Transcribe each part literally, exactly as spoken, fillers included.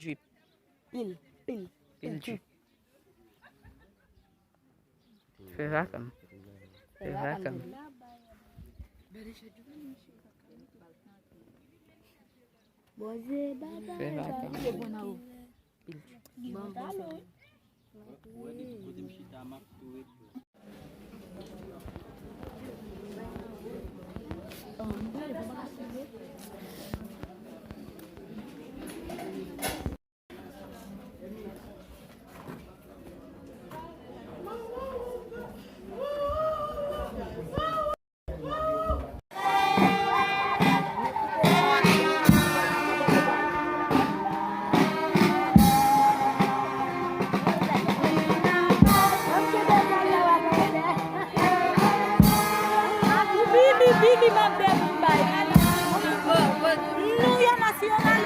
Pil, pil, pil drip. Fè vakanm. Fè vakanm. Fè vakanm. Pil drip. Bibi, Bibi, m ap depi bay. Nou yo nasyonal.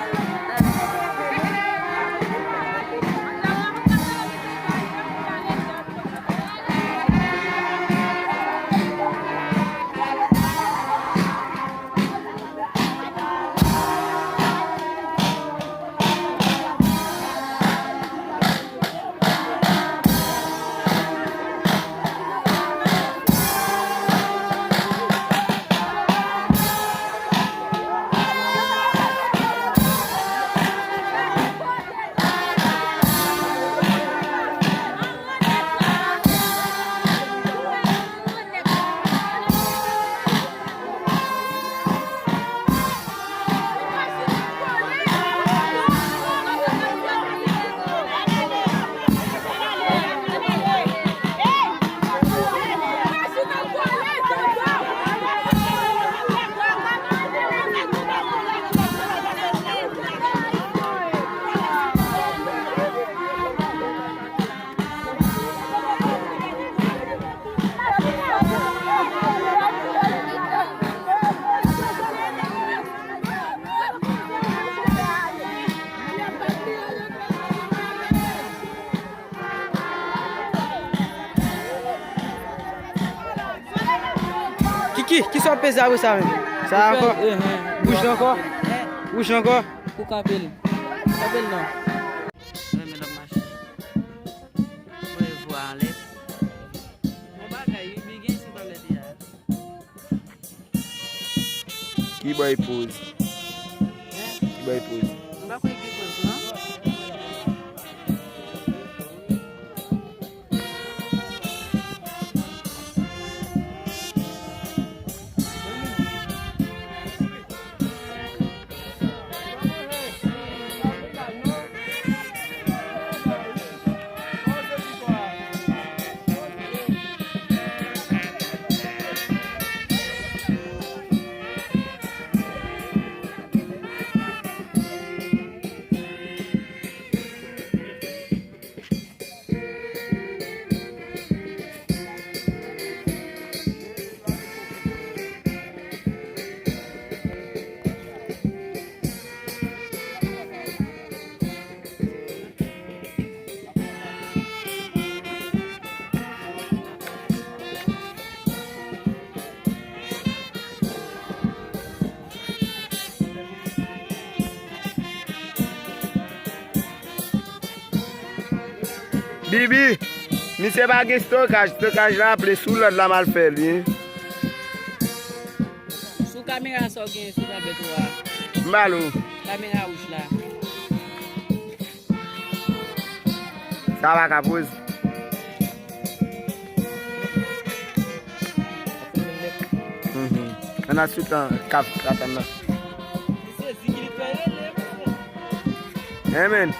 Kiki, kisa w peze apre sa menm? Sa ankò? Wouj la ankò? Wouj la ankò? Pou kanpe l. Kanpe l non. Renmen lòt machin. Voye vwa anlè. Bon bagay, wi, big gen isit anlè de a. Ki bòy poz? Ki bòy poz? M pa kwè ki poz, non. Bibi, misye pa gen stokaj, stokaj la ap le sou lòd la m al fè li. Sou kamera sa w gen sou tablèt ou a? M ba l ou. Kamera wouj la. Sa pa ka poz. Mhm. Ann al switan kap atann nan. Amen.